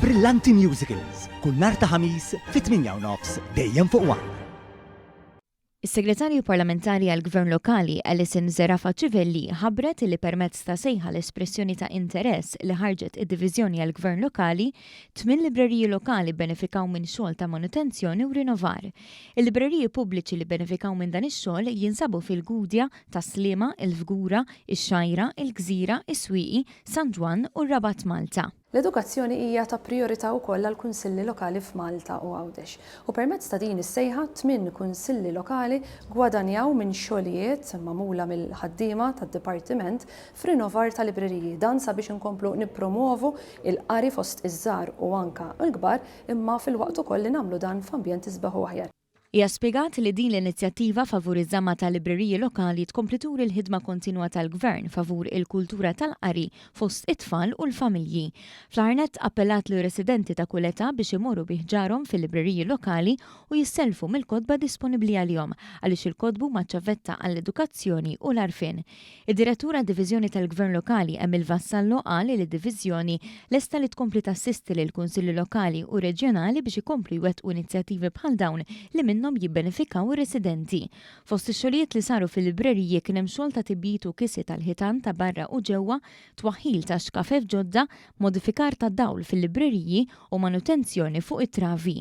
Brillanti Musicals, kull nhar ta' Ħamis fit-8 u nofs dejjem fuq One. Is-Segretarju Parlamentari għall-Gvern Lokali Alison Zerafa Civelli ħabbret li permezz ta' sejħa l-espressjoni ta' interess li ħarġet id-Diviżjoni għall-Gvern Lokali, tminn libreriji lokali bbenefikaw minn xogħol ta' manutenzjoni u rinnovar. Il-libreriji pubbliċi li bbenefikaw minn dan ix-xogħol jinsabu fil-Gudja, Tas-Sliema, il-Fgura, ix-Xgħajra, il-Gżira, is-Swieqi, San Ġwann u r-Rabat Malta. L-edukazzjoni hija ta' prijorità wkoll għall-Kunsilli Lokali f'Malta u Għawdex, u permezz ta' din is-sejħa tminn Kunsilli Lokali ggwadanjaw minn xogħlijiet magħmula mill-ħaddiema tad-Dipartiment f'rinnovar ta' libreriji. Dan sabiex inkomplu nippromwovu l-qari fost iż-żgħar u anke l-kbar imma filwaqt ukoll li nagħmlu dan f'ambjent isbaħ u aħjar. Hija spjegat li din l-inizjattiva favur iż-żamma ta' libreriji lokali tkompli turi l-ħidma kontinwa tal-Gvern favur il-kultura tal-qari fost it-tfal u l-familji. Fl-aħħar nett appellat lir-residenti ta' kull età biex imorru bi ħġarhom fil-libreriji lokali u jissellfu mill-kotba disponibbli għalihom għaliex il-kotbu huma ċ-ċavetta għall-edukazzjoni u l-għarfien. Id-Direttur għad-Diviżjoni tal-Gvern Lokali Emil Vassallo qal li d-Diviżjoni lesta li tkompli tassisti lill-Kunsilli Lokali u Reġjonali biex ikomplu jwettqu inizjattivi bħal dawn li minnhom jibbenefikaw ir-residenti. Fost ix-xogħlijiet li saru fil-libreriji kien hemm xogħol ta' tibjid u kisi tal-ħitan ta' barra u ġewwa, twaħħil ta' xkafef ġodda, modifikar ta' dawl fil-libreriji u manutenzjoni fuq it-travi.